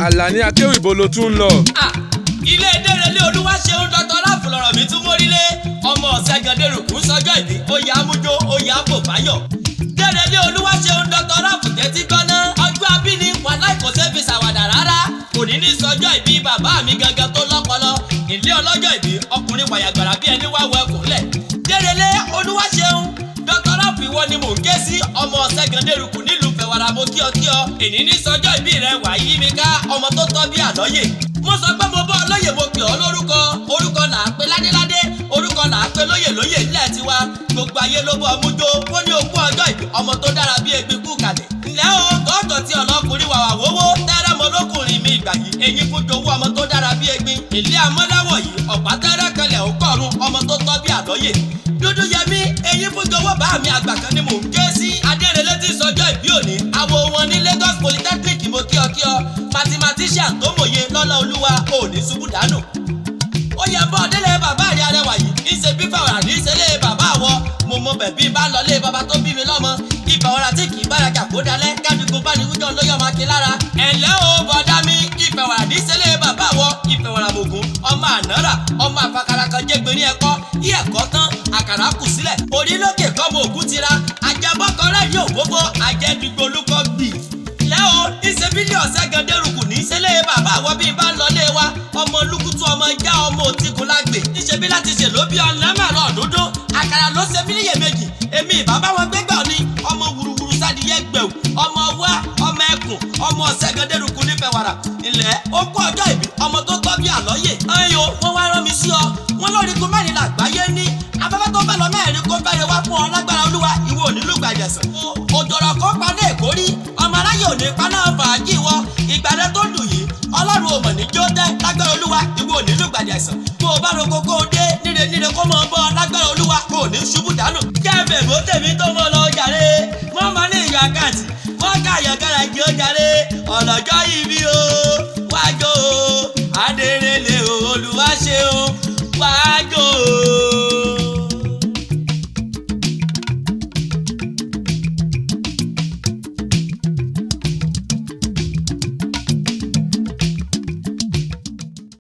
Àlàní akéwì ibo ló tún ń lọ? Ah, ilé dérelé olúwa ṣeun dr ráfù lọ̀rọ̀ mi tún mórílé ọmọ ọ̀sẹ̀gàndẹ̀rùkú sọjọ́ ìbí oyè amújó oyè àfòfáyọ̀ dérelé olúwa ṣeun dr ráfù tẹ́tí gbọ́ná ọjọ́ abíní wà láìkọ́sẹ́ fi ṣàwàdà rárá òní ní sọjọ́ ìbí bàbá mi gangan tó lọ́pọlọ ilé ọlọ́jọ́ ìbí ọkùnrin wàyàgbàrà bí ẹni wá wọ ẹkùn lẹ̀ dérelé olúwa ṣeun dr ráfù ìwọ ni mò ń ké sí ọmọ ọ̀sẹ̀gàndẹ̀rùkú nílùú fẹ̀wàrà mo kí ọ kí ọ èní ní sọjọ́ ìbí rẹ wàá yí mi ká ọmọ tó tọ́ bí àlọ́yè mo sọ pé mo bọ́ ọlọ́yè mo pè ọ́ lórúkọ orúkọ là á pé ládéládé orúkọ là á pé lóyè lóyè nílẹ̀ tiwa gbogbo ayé ló bọ́ ọmú jó ó ní ogún ọjọ́ ìbí ọmọ tó dára bí egbin kú kalẹ̀. ǹlẹ́ o tọ́tọ̀ tí ọlọ́kùnrin wàwà wówó tẹ́rẹ́ mọ lókùnrin mi ìgbà yìí eyín fún jowó ọmọ tó dára bí egbin ilé amọ́dáwọ̀ yìí ọ̀pá tẹ́rẹ́ kanlẹ̀ ó kọ̀run ọmọ tó tọ́ bí àlọ́yè dúdú yẹmí eyín fún jowó bá mi àgbà kan ni mò ń ké sí adérelé tí sọjọ́ ìbí òní àwo wọn ní Lagos Polytechnic mo kí ọ kí ọ mathematician tó mòye lọ́lá olúwa ò ní ṣubú dànù ó yẹ bọ́ délé bàbá rẹ̀ arẹwà yìí ìṣe bí fàwọ̀rà ní ìṣẹ̀lẹ̀ bàbá àwọ̀ mo mọ bẹ̀bí bá lọlé bàbá tó bí mi lọ́mọ ìfàwọ̀rà tí kì í bárajà kó dalẹ̀ kádùgbò bá ní wíjọ́ lóyọ̀ máa ké lára ẹ̀lẹ́ o bọ̀dá mi ìfẹ̀wàrà ní ìṣẹ̀lẹ̀ bàbá àwọ̀ ìfẹ̀wàrà mògùn ọmọ ànárà ọmọ àfakàrà kan jẹ́gbẹ̀rin ẹ̀kọ́ yí ẹ̀kọ́ tán àkàrà kù sílẹ̀ orí lókè kọ́ mọ ògùn tira àjẹbọ́kọ rẹ̀ yóò gbogbo àjẹdùgbò olúkọ gbì lẹ́ o ìṣe bílíọ̀ ṣẹ́gun dẹ́rùkù ní ìṣẹ̀lẹ̀ bàbá àwọn bíi bá ń lọlé wa ọmọ olúkútù ọmọ ìjà ọmọ òtíkun lágbè níṣẹ́ bí láti ṣe ló bí ọ̀nà mẹ́rọ dúdú àkàrà ló ṣe mí níyèméjì èmi ìbábá wọn gbégbá ni ọmọ wùrùwùrù sádìyẹ gbẹ̀wù ọmọ wá ọmọ ẹkùn ọmọ ṣẹ́gun dẹ́rùkù nífẹ̀ẹ́ wàrà ilẹ̀ ó kú ọjọ́ ìbí ọmọ tó tọ́ bí àlọ́yè ẹ̀yìn o wọ́n wá rán mi sí ọ wọ́n lórí ikú mẹ́rin làgbáyé ní afẹ́fẹ́ tó fẹ́ lọ mẹ́rin kó fẹ́rẹ̀ wá fún ọ lágbára olúwa ìwọ ò nílùú gbàjẹsàn. Òjòrò kan padà èkó rí ọmọ aráyè ò ní paná fàájì wọ ìgbàdẹ tó lù yìí ọlọ́run ò mọ̀ ní jó tẹ́ lágbára olúwa ìwọ ò nílùú gbàjẹsàn. Bó o bá roko kó o dé níre níre kó mọ̀ bọ́ lágbára olúwa kó o ní ṣubú dànù. Jẹ́bẹ̀ bó tèmi tó mọ́ lọ jàre wọ́n máa ní ìyọ̀ àkáǹtì wọ́n ká àyọ̀kára jí ó jàre ọ̀lọ́jọ́ ibi o.